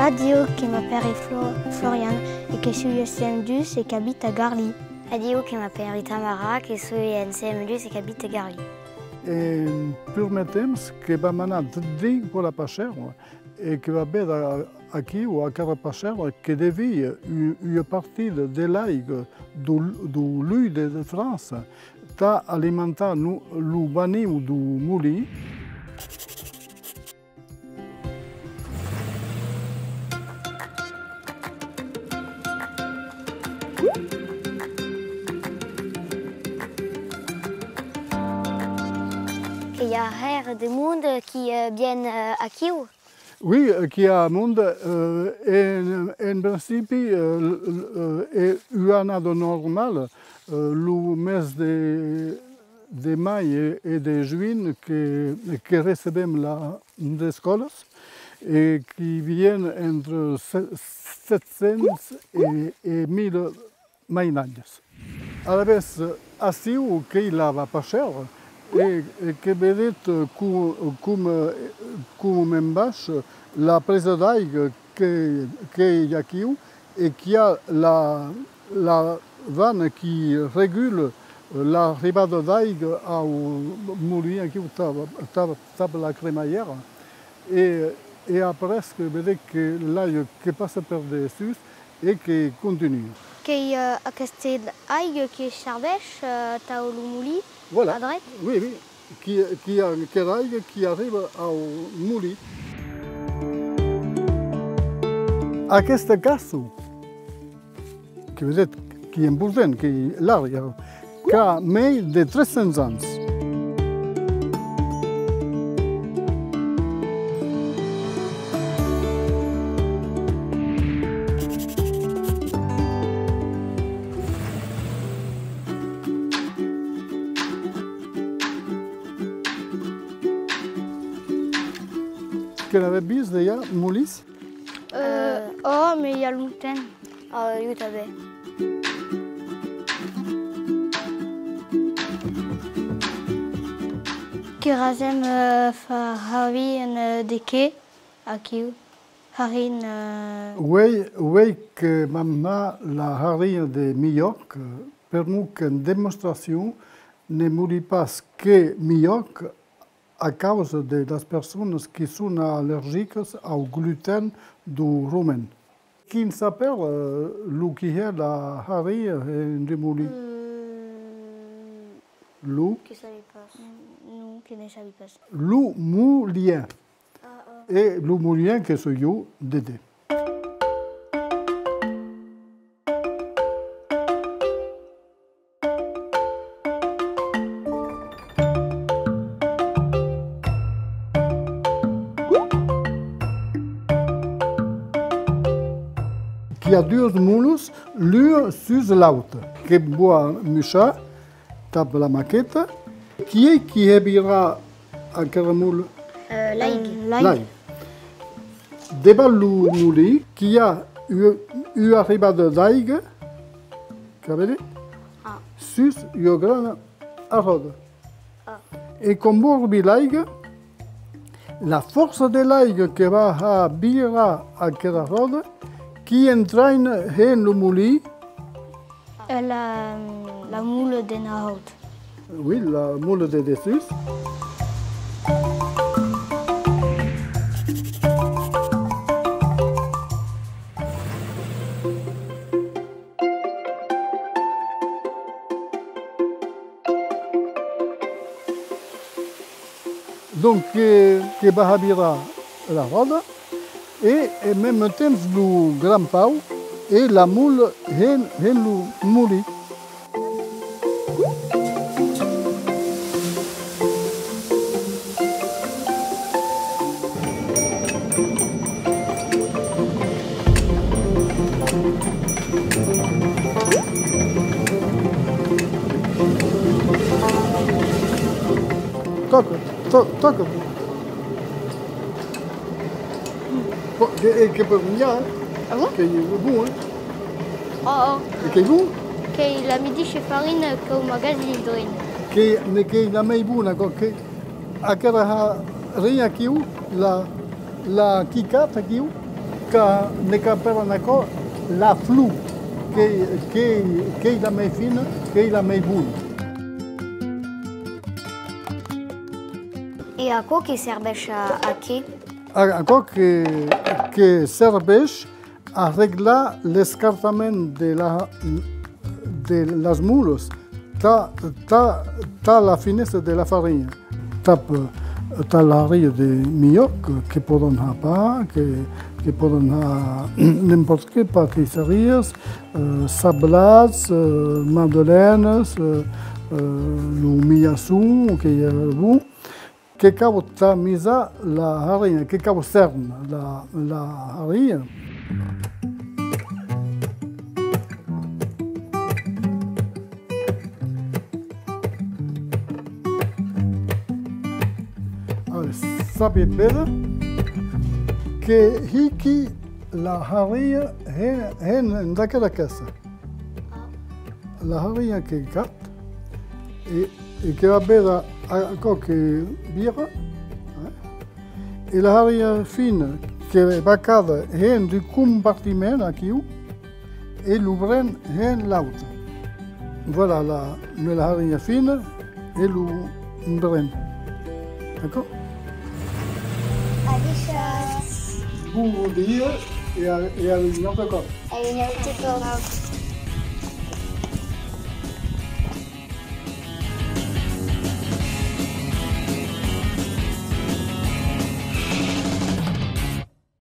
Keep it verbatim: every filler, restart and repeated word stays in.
Adiu, que m'apèri Flo-, Florian e que soi en C M dus e qu'abite a Garli. Adiu, que m'apèri Tamara, que soi en C M dus e qu'abite a Garli. En purmèr temps que vam anar drin per la pachèra e que va véder aquiu aquera pachèra que devia u-, ua partida de l'aiga deu, deu lui de, de França tà alimentar lo, lo baniu deu molin. Que i a hèra de monde qui, eh, vien, eh, aquiu? Oui, eh, qu'i a monde, eh, en, en principi, eh, l-, l-, eh, e ua annada normala, eh, lo mes de, de mai e, e de junh que, que recebem la, les escòlas e qui vien entre se-, sèt cents e, e mila mainatges. Alavetz, aciu qu'ei la pachèra e, e que vedetz co-, com, com me'n baish la presa d'aiga que, qu'ei aquiu e qu'i a la, la vana qui regula l'arribada d'aiga au molin aquiu tà, tà, tà la cremalhèra. E, e après que vedetz que l'aiga que passa per dessús e que continua. Qu'ei, eh, aquesta aiga que serveish, eh, tau lo molin, voilà, a dret? Oui, oui. Qu'i, qu'i a aquera aiga qui arriba au molin. Aquesta casa que vedetz, qu'ei important, qu'ei larga, qu'a mei de tres cents ans. Que n'avètz vist dejà molins? Euh, oh, mais il y a longtemps. Ah, jo tanben. Que rasem, euh, far harrir, euh, de qué, aquiu? Harrir, euh... Uei, uei que vam har la harrinha de milhòc, permor qu'en demostracion ne moli pas que milhòc, a causa de las personas qui son allergicas au gluten deu romen. Quin s'apèla, eh, lo qui hè la harrinha en de molin? Euh, lo? Que sabi pas. Non, que ne sabi pas. Lo molin. Ah, ah. E lo molin que soi jo, Dédé. Qu'i a duas molas, l'ua sus l'auta. Que vau muishar dab la maqueta. Qui ei qui hè virar aquera mola? Euh, l'aiga. Euh, l'aiga. L'aiga. Devath lo molin, qu'i a ua, ua arribada d'aiga, que vedi? Ah. Sus ua grana arròda. Ah. E quan borbi l'aiga, la fòrça de l'aiga que va har virar aquera arròda, qui entraina hens lo molin, euh, la, la mola d'en haut. Oui, la mola de dessús. Donc, que, que va har virar la ròda e, en mème temps, lo gran pau e la mola hens, hens lo molin. Tòca, tò-, tòca. Bon, que, eh, que pòt minjar, eh? Ah bon? Qu'ei bon, eh? Oh, oh. E qu'ei bon? Qu'ei la medisha farina qu'au magasin drin. Que, ne qu'ei la mei bona, aquò, que aquera ha-, harrinha aquiu, la, la Kit Kat aquiu, Ca-, ne qu'apèlan aquò la flor, qu'ei, qu'ei, qu'ei la mei fina, qu'ei la mei bona. E aquò que serveish a, a qué? A-, aquò que, que serveish a reglar l'escartament de la, de las molas tà, tà, tà la finessa de la farina. Tà, tà la haria de milhòc, que, que pòdon har pan, que, que pòdon har n'importe qué, pastissariás, eh, sablats, eh, madalenas, eh, eh, lo milhaçon, que i a bon. Que cau tamisar la haria, que cau cernar la, la haria. Allez, sabi ben que hiqui la haria en, en, en d'aquela caissa. La haria que cat e, e que va véder aquò que vira, eh? E la haria fina que va cada en du compartiment aquiu e lo bren en l'autre. Voilà la, la haria fina e lo bren. D'acòrd? Adishatz. Bon dia e a, e a un autre còp. A un autre còp.